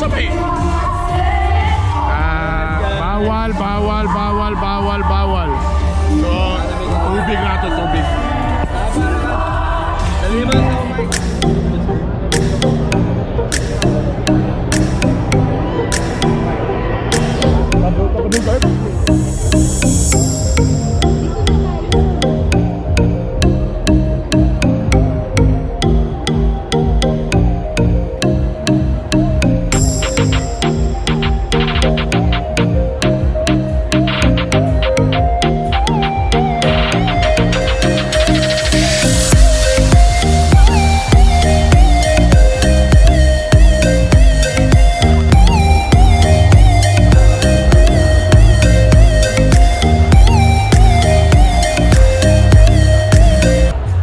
Sabay. Ah, bawal, bawal, bawal, bawal, bawal. So, tubig na to, tubig.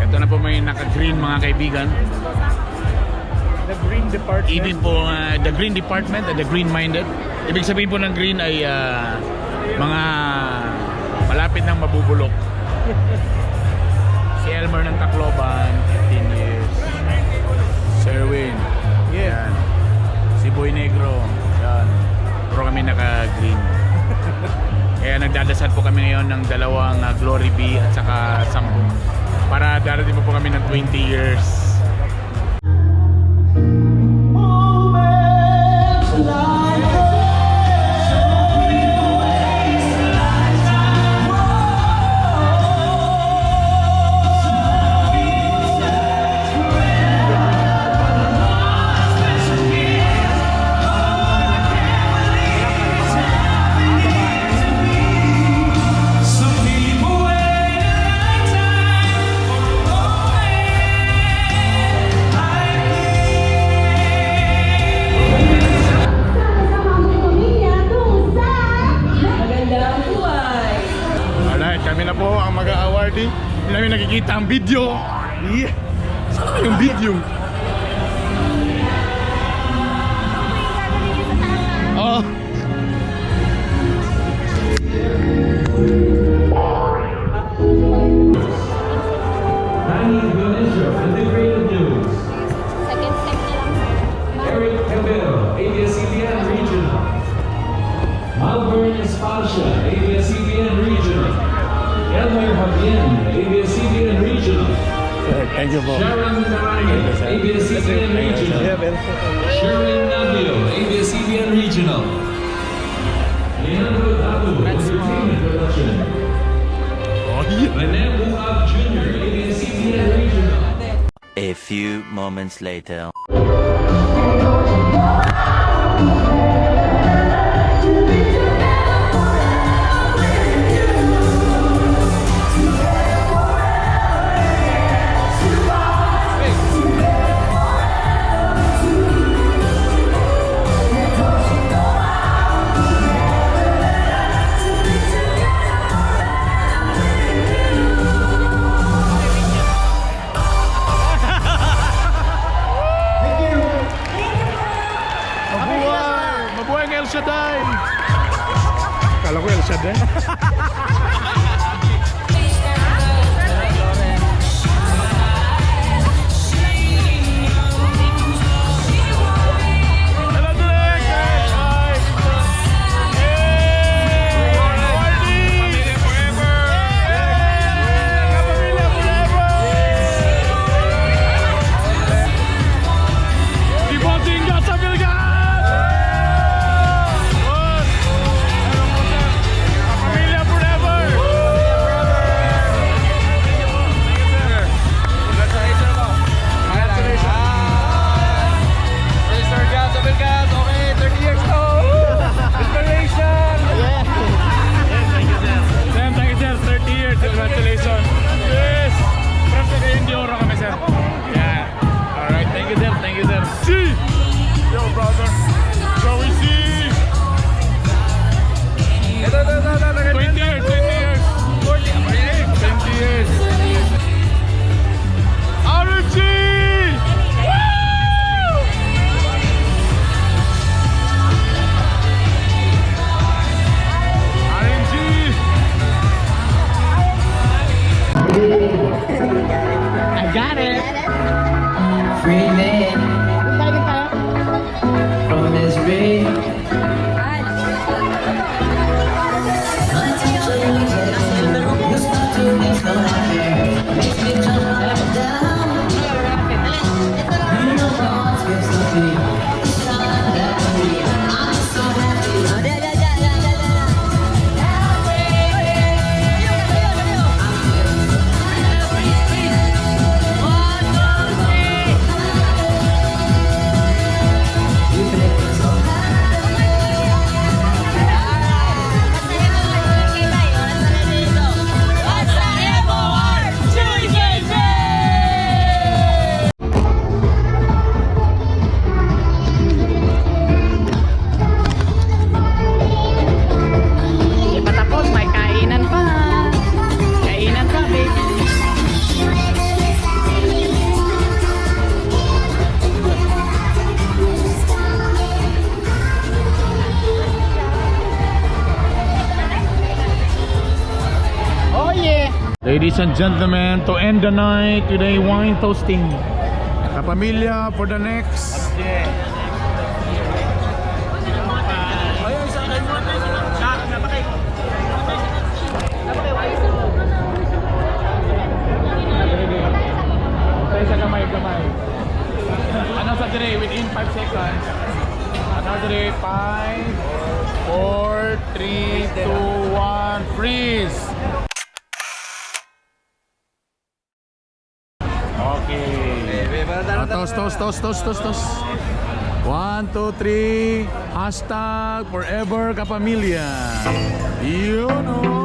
Ito na po, may naka-green, mga kaibigan. The Green Department. Ibig po, the Green Department and the Green Minded. Ibig sabihin po ng green ay mga malapit ng mabubulok. Si Elmer ng Tacloban, 15 years. Sherwin. Yeah. Yan. Si Boy Negro. Yan. Puro kami naka-green. Kaya nagdadasal po kami ngayon ng dalawang Glory Bee at saka 10. Para darating po kami ng 20 years. Some people wait a lifetime for a moment like this. Sama-sama ang pamilya tungo sa Magandang buhay! Alright, kami na po ang mag-awardee. Hindi namin nakikita ang video. Yeah. Saan na yung video? Oh. Manny Dionisio, Integrated News. Second step na lang, sir. Eric Cabello, ABS-CBN Regional. Malvern Esparcia, ABS-CBN Regional. Elmer Javien, ABS-CBN Regional. Thank you po. Sharon Tarangan, ABS-CBN Regional. Sherwin Navio, ABS-CBN Regional. Leandro Dabu, Entertainment Production. Oh, yeah. Rene Buab Jr., ABS-CBN Regional. A few moments later. Mabuhay! Mabuhay ang El Shaddai! Kala ko El Shaddai. Hello, Direk! Hi! Hey! Pamilya forever! Hey! Kapamilya forever! Si Bossing sa Bilgan! Boss! Kapamilya forever! Mr. Gats, Abel Gats, okay, 30 years to! Inspiration! Sir, thank you, sir. 30 years. Congratulations. Yes! From Cagayan de Oro kami, sir. Yeah. Alright, thank you, sir. Thank you, sir. C! Yo, brother. Joey C! Ito, ito, ito, ito, ito. 20 years, 20 years. 20 years. RG! Woo! RNG! I got it. Free man from his Ladies and gentlemen, to end the night with a wine toasting. Kapamilya for the next. Tayo sa kamay, kamay. Ano sa dire? Within 5 seconds. Ano sa dire? 5, 4, 3, 2, 1, freeze! Okay. Ah, toast, toast, toast, toast, toast, toast. 1, 2, 3. #ForeverKapamilya. Yun, oh.